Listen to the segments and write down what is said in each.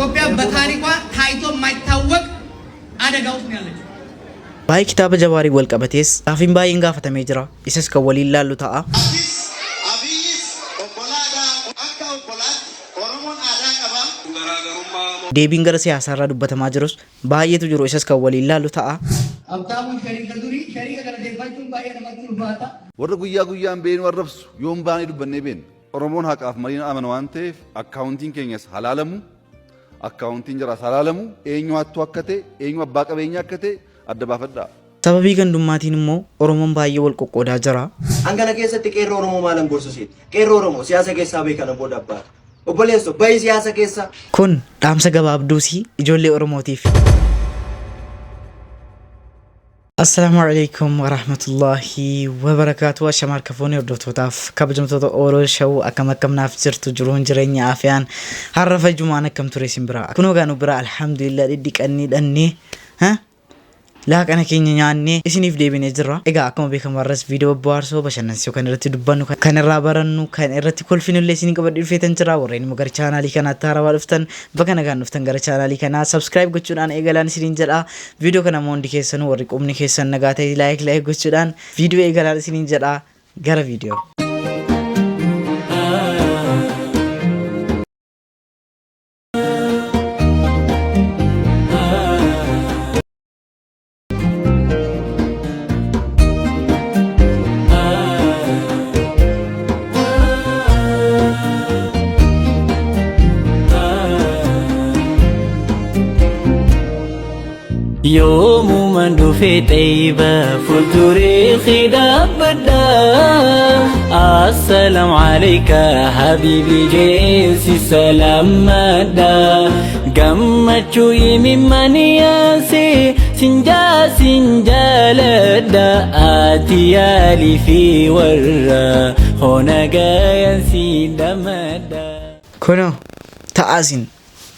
ኢትዮጵያ በታሪኳ ታይቶ የማይታወቅ አደጋ ውስጥ ነው ያለችው። Waa'ee kitaaba Jawaariin wal qabatees gaaffiin baay'een gaafatamee jira. Isas kan waliin laallu ta'a. Atis Abiyyis obbolaadha. Akka obbolaatti Oromoon aadaa qaba. Deebiin gara siyaasaarraa dubbatamaa jirus baay'eetu jiru. Isas kan waliin laallu ta'a. ሀብታሙን ሸሪከ ዱሪ ሸሪከ galateeffachuun baay'ee namatti ulfaata. Warra guyyaa guyyaan beenu arrabsu yoom baanee dubbannee beena. Oromoon haqaaf mariin amana waan ta'eef akkaawuntiin keenyas halaalamu, akkaawuntiin jaraas halaalamu, eenyu hattuu akka ta'e, eenyu abbaa qabeenyaa akka ta'e adda baafadhaa. Sababii gandummaatiin immoo Oromoon baay'ee wal qoqqoodaa jira. Hangana keessatti qeerroo Oromoo maalan gorsu siiti? Qeerroo Oromoo siyaasa keessaa beekana booda abbaata. Obboleesso bahi siyaasa keessaa. Kun dhaamsa gabaabduusii ijoollee Oromootiif. Assalaamu alaikum warahmatullahi wabarakaatu. Ashamaa harka fuunee hordoftootaaf kabajamtoota Ooloo Shawuu akkam akkam naaf jirtu jiruun jireenya afiyaan har'a fayyumaan akkam ture isin bira. Kunoo gaa nu bira alhamdulillah dhidhiqannee dhannee laaqana keenya nyaannee isiniif deebinee jirra. Egaa akkuma beekamu har'as viidiyoo bohaarsoo bashannansiisoo kan irratti dubbannu kan irraa barannu kan irratti kolfinu illee isinii qabadhee dhufeetan jira. Warreen immoo gara chaanaalii kanaatti haarawaa dhuftan bakka nagaan dhuftan gara chaanaalii kanaa subscribe gochuudhaan eegalaan isiniin jedha. Viidiyoo kana immoo hundi keessanuu warri qubni keessan nagaa ta'e like like gochuudhaan viidiyoo eegalaan isiniin jedha. Gara viidiyoo. Yoomumaan dhufee xeeyba fuulduree dhaabbadha. Assalaamu alayka habiibi jeesi salaamadha. Gammachuu imimmaan yaase sinjaa sin jaaladha. Ati yaalii fi warra hona gayan si damadha. Kunoo ta'aa isin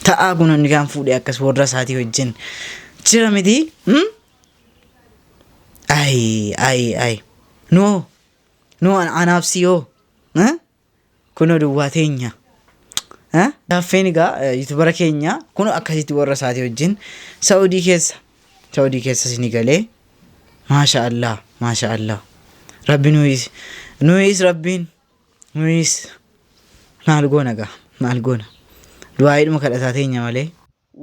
ta'aa kun inni kaan fuudhee akkas warra isaatii wajjin jira miti. Ay ay ay noo noo anaaf si hoo kunoo duwwaa teenya. Gaaffeen egaa yuutubara keenya kunoo akkasitti warra isaatii wajjin Saudii keessa isin galee maasha Allah maasha Allah rabbi nuyis nuyis rabbiin nuyis maal goona gaa maal goona du'aayiidhuma kadhataa teenya malee.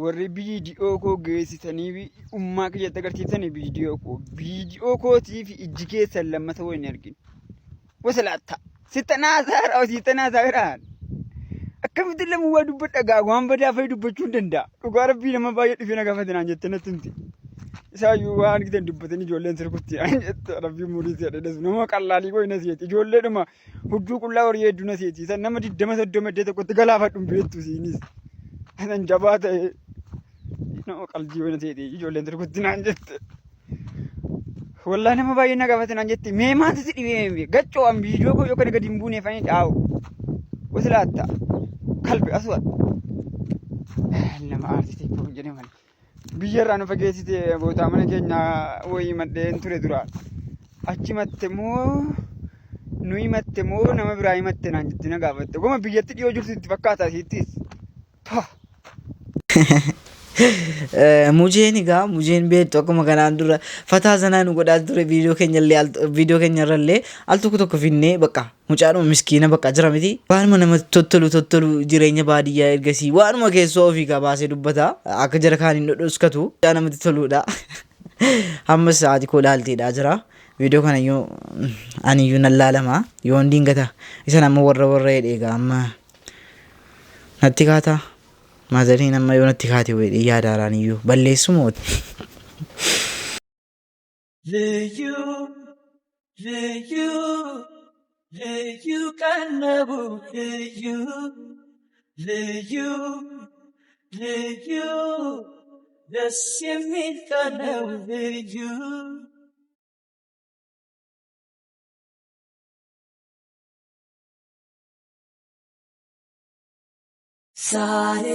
Warri viidiyoo koo geessitanii ummaa kiyyatti agarsiiftanii viidiyoo koo viidiyoo kootii fi ijji keessan lammata wal hin argin. Wasalaatta sittanaa saaraa sittanaa saaraa akkamitti lamu waa dubbadha gaa waan badaa fa'i dubbachuu hin danda'a. Dhugaa rabbii nama baay'ee dhufee na gaafate naan jette natti himti. Isaayyuu waan argitan dubbatanii ijoolleen sirkutti naan jette rabbii umurii si dheeressu nama qallaalii koo hin asiiti ijoolleedhuma hudduu qullaa horii hedduu na seeti. San nama 20 30 iddoo tokkotti galaafadhu hin beektu siinis. San jabaa ta'e nama qaldii wayina seeti ijoolleen turkutti naan jette. Wallaa nama baay'ee na gaafate naan jette mee maaltu si dhibee mee gaccoo an viidiyoo koo yoo kana gadi hin buune fani dhaawu. Wasilaatta kalbi aswat. Nama aarsitee koo hin jedhe malee. Biyya irraa nu fageessite bootaa mana keenya wayii madheen ture duraan. Achi matte moo nu himatte moo nama biraa himatte naan jetti na gaafatte. Goma biyyatti dhiyoo jirtu itti fakkaata asiittis. Pah! Mujeen egaa mujeen beektu akkuma kanaan dura fataa sanaa nu godhaa ture viidiyoo keenya illee viidiyoo keenya irra illee al tokko tokko finnee bakka mucaadhuma miskiina bakka jira miti waanuma namatti tottolu tottolu jireenya baadiyyaa ergasii waanuma keessoo ofii gaa baasee dubbata akka jara kaaniin dhodhoskatu mucaa namatti toluudha. Hammas haati koo laalteedha jira. Viidiyoo kana iyyuu ani iyyuu nan laalama yoon dingata isan amma warra warra jedhee egaa amma natti kaataa. Maazariin amma yoo natti kaate wayii yaada haaraan iyyuu balleessu moo ልዩ ልዩ ልዩ ቀን ነው ልዩ ልዩ ልዩ ደስ የሚል ቀን ነው ልዩ ዛሬ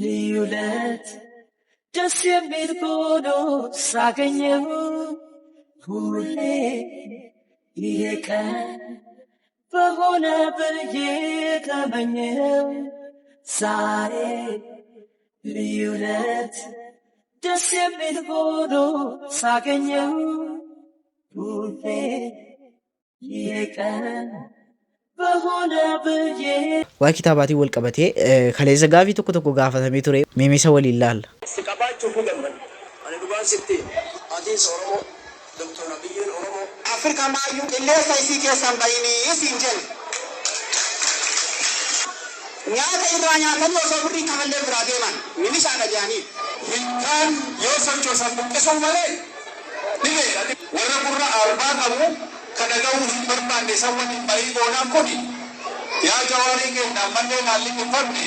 ልዩ ዕለት ደስ የሚል ሆኖ ሳገኘው ሁሌ ይሄ ቀን በሆነ ብዬ ተመኘው ዛሬ ልዩነት ደስ የሚል ሆኖ ሳገኘው ሁሌ የቀን በሆነ ብዬ Waa kitaabaatiin wal qabatee kaleessa gaafii tokko tokko gaafatamee ture meemisa waliin laalla. Si qabaachuuf ni gammanna. Ani dhugaan sitti hima. Atiis Oromoo, Doktor Abiyyiin Oromoo. Afrika maayyuu qilleensa isii keessan bayinii isiin jenna. Nyaata irraa nyaatanii osoo birrii kafallee biraa deeman milishaadha jedhanii. Hintaan yoo sochoosan buqqisuu malee ni beeka. Warra gurra arbaa qabu ka dhaga'uu hin barbaanne san waliin marii goonaan kuni yaa Jawaarii keenya ammallee naan liqimfamne.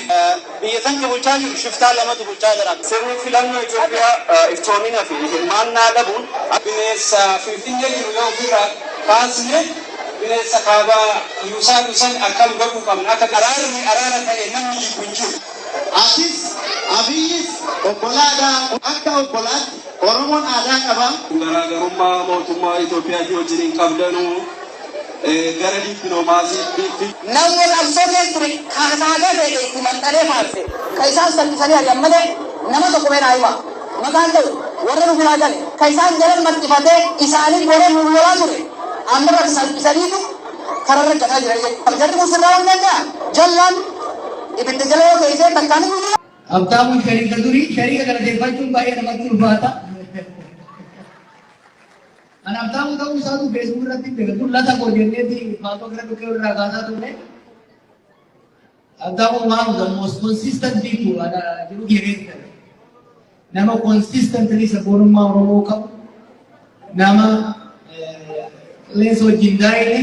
Biyya san bulchaa jiru shiftaa lamatu bulchaa jira. Sirni filannoo Itoophiyaa iftoomina fi hirmaannaa dhabuun bineensa Finfinnee jiru yoo ofirraa kaasne bineensa kaabaa yuusaa dhusan akkam godhuu qabna akka araarri araara ta'e namni jibbu hin jiru. Atis Abiyyis obbolaadha. Akka obbolaatti Oromoon aadaa qaba. Garaagarummaa mootummaa Itoophiyaatii wajjin hin qabdanuu gara dippiloomaasiitti. Namni qabsoo keessa ture kaasaalee ta'e itti maxxanee faarse ka isaan salphisanii ari'an malee nama tokko mee naa hima. Maqaan ta'u warra nu biraa gale ka isaan jalan maxxifatee isaanii goree nu lolaa ture amma irra salphisaniitu kararra gataa jiran jechuudha. Jarri kun sirraa hin danda'a. Jallaan ibidda jala yoo geessee takkaan hin Habtaamuun shariika durii shariika galateeffachuun baay'ee namatti ulfaata. Ani Habtaamuu ta'uu isaatu Facebook irratti hin beeku. Mul'ata koo jenneeti faatoo gara dhukkee irraa kaasaa turre. Habtaamuun one of the most consistent people ana jiru keessa. Nama consistently sabboonummaa Oromoo qabu, nama qilleensa wajjin daa'ine,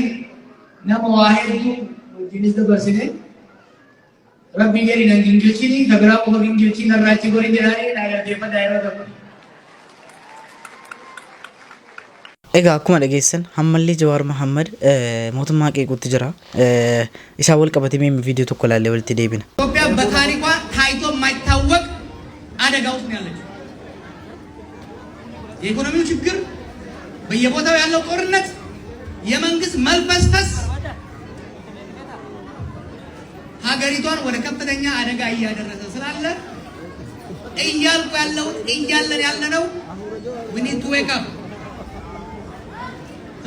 nama waa hedduu wajjinis dabarsine. Rabbi jedhi nan gingilchini, ka biraa qofa gingilchii narraa achi gorin jedhaanii naa galateeffadha yeroo tokko. Egaa akkuma dhageessan ammallee Jawaar Mohaammed mootummaa qeequutti jira. Isaan wal qabatee mee viidiyoo tokko ilaallee walitti deebina. ኢትዮጵያ በታሪኳ ታይቶ የማይታወቅ አደጋ ውስጥ ነው ያለችው። የኢኮኖሚው ችግር፣ በየቦታው ያለው ጦርነት፣ የመንግስት መልፈስፈስ ሀገሪቷን ወደ ከፍተኛ አደጋ እያደረሰ ስላለ እያልኩ ያለሁት እያለን ያለነው we need to wake up።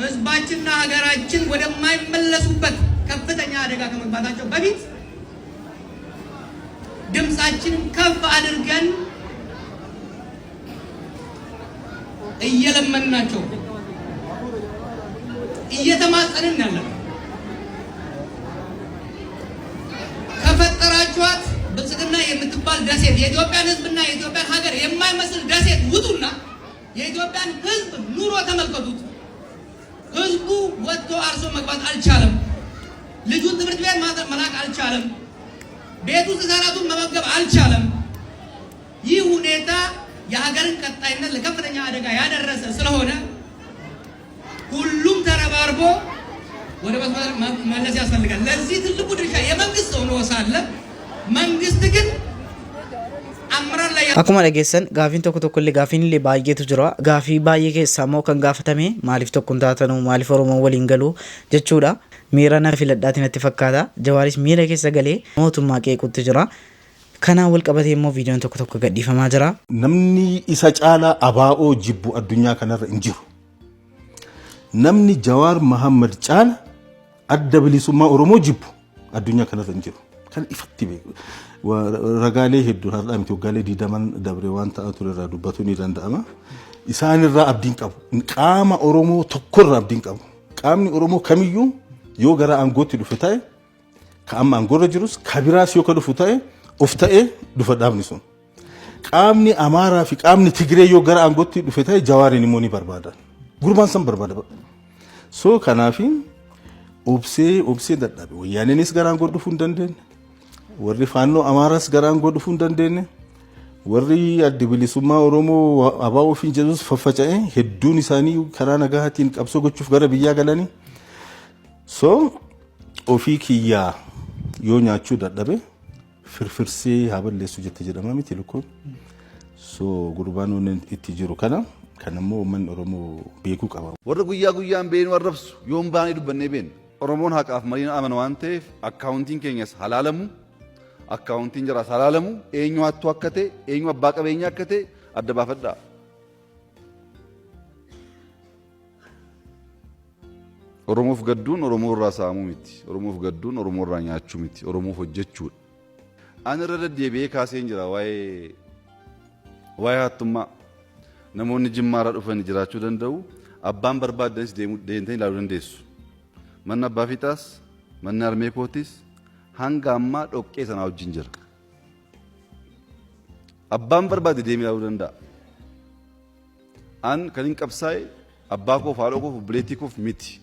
ህዝባችንና ሀገራችን ወደማይመለሱበት ከፍተኛ አደጋ ከመግባታቸው በፊት ድምፃችንን ከፍ አድርገን እየለመንናቸው እየተማጸንን ያለን ከፈጠራችኋት ብልጽግና የምትባል ደሴት የኢትዮጵያን ህዝብና የኢትዮጵያን ሀገር የማይመስል ደሴት ውጡና የኢትዮጵያን ህዝብ ኑሮ ተመልከቱት። ህዝቡ ወጥቶ አርሶ መግባት አልቻለም። ልጁን ትምህርት ቤት መላክ አልቻለም። ቤቱ ህጻናቱን መመገብ አልቻለም። ይህ ሁኔታ የሀገርን ቀጣይነት ለከፍተኛ አደጋ ያደረሰ ስለሆነ ሁሉም ተረባርቦ ወደ መስመር መመለስ ያስፈልጋል። ለዚህ ትልቁ ድርሻ የመንግስት ሆኖ ሳለ መንግስት ግን አመራር ላይ Akkuma dhageessan gaafiin tokko tokko illee gaafiin illee baay'eetu jira. Gaafii baay'ee keessaa immoo kan gaafatame maaliif tokko hin taatanuu maaliif Oromoon waliin galuu jechuudha. Miira na filadhaatiin natti fakkaata. Jawaaris miira keessa galee mootummaa qeequutti jira. Kanaan wal qabatee immoo viidiyoon tokko tokko gadhiifamaa jira. Namni isa caalaa abaa'oo jibbu addunyaa kanarra hin jiru. Namni Jawaar Mahammad caala Adda Bilisummaa Oromoo jibbu addunyaa kanarra hin jiru. Kan ifatti beeku. Ragaalee hedduun har'aa miti waggaalee 20n dabre waan ta'aa ture irraa dubbatuu ni danda'ama. Isaanirraa abdiin qabu. Qaama Oromoo tokkorraa abdiin qabu. Qaamni Oromoo kamiyyuu yoo gara aangootti dhufe ta'e ka amma aangoorra jirus ka biraas yoo ka dhufu ta'e of ta'ee dhufa dhaabni sun. Qaamni Amaaraa fi qaamni Tigree yoo gara aangootti dhufe ta'e Jawaariin immoo ni barbaadan. Gurbaan san barbaada. So kanaafi obsee obsee dadhabe. Wayyaaneenis gara aangoo dhufuu hin dandeenye. Warri Faannoo Amaaraas gara aangoo dhufuu hin dandeenye. Warri Addi Bilisummaa Oromoo ABO ofiin jedhus faffaca'ee hedduun isaanii karaa nagahaatiin qabsoo gochuuf gara biyyaa galanii. So ofii kiyyaa yoo nyaachuu dadhabe firfirsee haa balleessu jette jedhama miti lukkuun. So gurbaan inni itti jiru kana kan immoo uummanni Oromoo beekuu qaba. Warra guyyaa guyyaan beenuu arrabsu yoom baanee dubbannee beenna. Oromoon haqaaf mariin amana waan ta'eef akkaawuntiin keenyas halaalamu, Akkaawuntiin jaraas halaalamu, eenyu hattuu akka ta'e, eenyu abbaa qabeenyaa akka ta'e adda baafadhaa. Oromoof gadduun Oromoo irraa saamuu miti. Oromoof gadduun Oromoo irraa nyaachuu miti. Oromoof hojjechuudha. Ani irra deddeebi'ee kaaseen jira waa'ee waa'ee hattummaa. Namoonni Jimmaa irraa dhufan jiraachuu danda'u. Abbaan barbaaddanis deemtanii ilaaluu dandeessu. Manni abbaa fiixaas, manni harmee kootis hanga ammaa dhoqqee sanaa wajjin jira. Abbaan barbaade deemee ilaaluu danda'a. An kan hin qabsaa'e abbaa koof, haadha koof, obboleettii koof miti.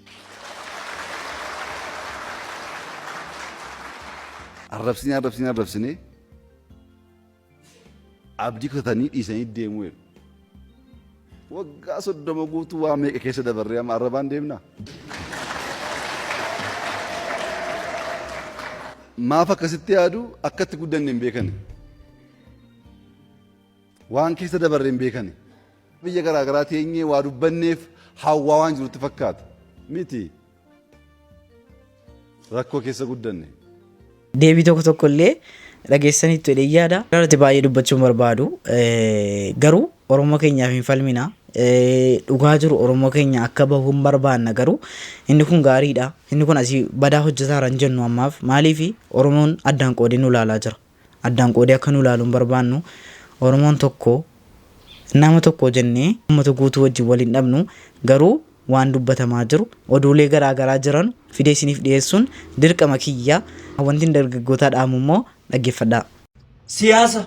Arrabsinee arrabsinee arrabsinee abdii kutatanii dhiisanii deemuu jedhu. Waggaa 30 guutuu waa meeqa keessa dabarree amma arrabaan deemnaa? Maaf akkasitti yaadu? Akkatti guddanne hin beekani. Waan keessa dabarre hin beekani. Biyya garaa garaa teenyee waa dubbanneef hawwaa waan jirutti fakkaata. Miti. Rakkoo keessa guddanne. Deebii tokko tokko illee dhageessaniittu jedhee yaada. Irratti baay'ee dubbachuu hin barbaadu. Garuu Oromoo keenyaaf hin falmina. Dhugaa jiru Oromoo keenya akka bahu hin barbaanna garuu inni kun gaariidha. Inni kun asii badaa hojjetaara hin jennu ammaaf. Maaliif Oromoon addaan qoodee nu ilaalaa jira. Addaan qoodee akka nu ilaalu hin barbaannu. Oromoon tokko nama tokko jennee uummata guutuu wajjin wal hin dhabnu garuu waan dubbatamaa jiru, oduulee garaa garaa jiranu fidee isiniif dhiyeessuun dirqama kiyya. Wantin dargaggootaa dhaamu immoo dhaggeeffadhaa. Siyaasa.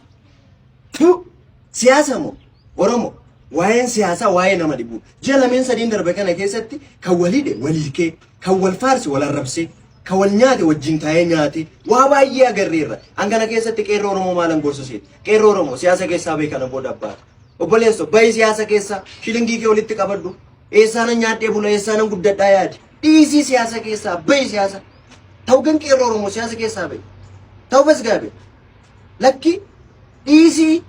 Tu! Siyaasa moo? Oromo, waa'een siyaasaa waa'ee nama dhibuu. Ji'a lameen sadiin darbe kana keessatti kan wal hidhe wal hiikee, kan wal faarse wal arrabsee, kan wal nyaate wajjin taa'ee nyaate waa baay'ee agarreerra. An kana keessatti qeerroo Oromoo maalan gorsa seeti? Qeerroo Oromoo siyaasa keessaa bahi kana booda abbaata. Obboleesso bahi siyaasa keessaa shilingii kee walitti qabadhu. Eessaanan nyaadhee bula eessaanan guddadhaa yaadi. Dhiisii siyaasa keessaa bahi siyaasa. Ta'u gan qeerroo Oromoo siyaasa keessaa bahi. Ta'u bas gaabe. Lakki dhiisii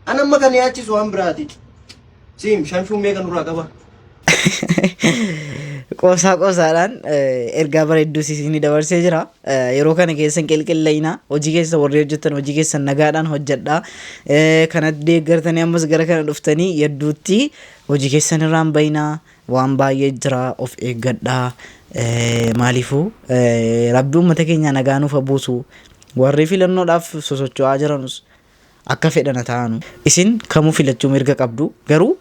an amma kan yaachisu waan biraati. Siim shanshuun meeqa nurraa qaba? Qoosaa qoosaadhaan ergaa bareedduu isinii dabarsee jira. Yeroo kana keessa hin qilqillayina. Hojii keessa warri hojjettan hojii keessan nagaadhaan hojjedhaa. Kana deeggartanii ammas gara kana dhuftanii yadduutti hojii keessan irraa hin bayinaa. Waan baay'ee jira of eeggadhaa. Maaliifuu rabbi uummata keenya nagaa nuuf haa buusu. Warri filannoodhaaf sosocho'aa jiranus akka fedhan haa ta'anu. Isin kamuu filachuu mirga qabdu garuu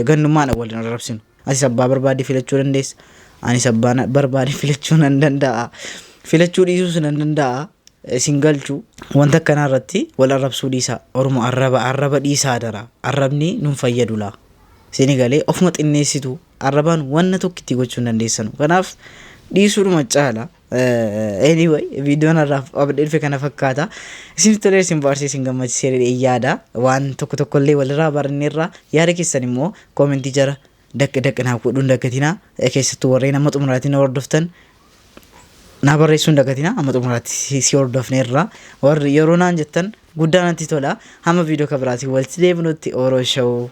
gandummaadhaan wal hin arrabsinu. Atis abbaa barbaade filachuu dandeessa. Anis abbaa barbaade filachuu nan danda'a. Filachuu dhiisuus nan danda'a. Isin galchu. Wanta akkanaa irratti wal arrabsuu dhiisaa. Oromo arraba arraba dhiisaa adaraa. Arrabni nun fayyadu laa. Isin galee ofuma xinneessitu arrabaan wanna tokkitti gochuu hin dandeessanu. Kanaaf dhiisuudhuma caala. Anyway, viidiyoon har'aaf qabadhee dhufe kana fakkaata. Isin tolee isin baarsee isin gammachiisee jedhee yaada. Waan tokko tokko illee walirraa baranneerra. Yaada keessan immoo koomentii jara daq daq naa godhuu hin dagatinaa. Keessattuu warreen amma xumuraatiin na hordoftan naa barreessuu hin dagatinaa. Amma xumuraatti si hordofneerra. Warri yeroo naan jettan guddaa natti tola. Hamma viidiyoo kan biraatiin walitti deebinutti Oro Show.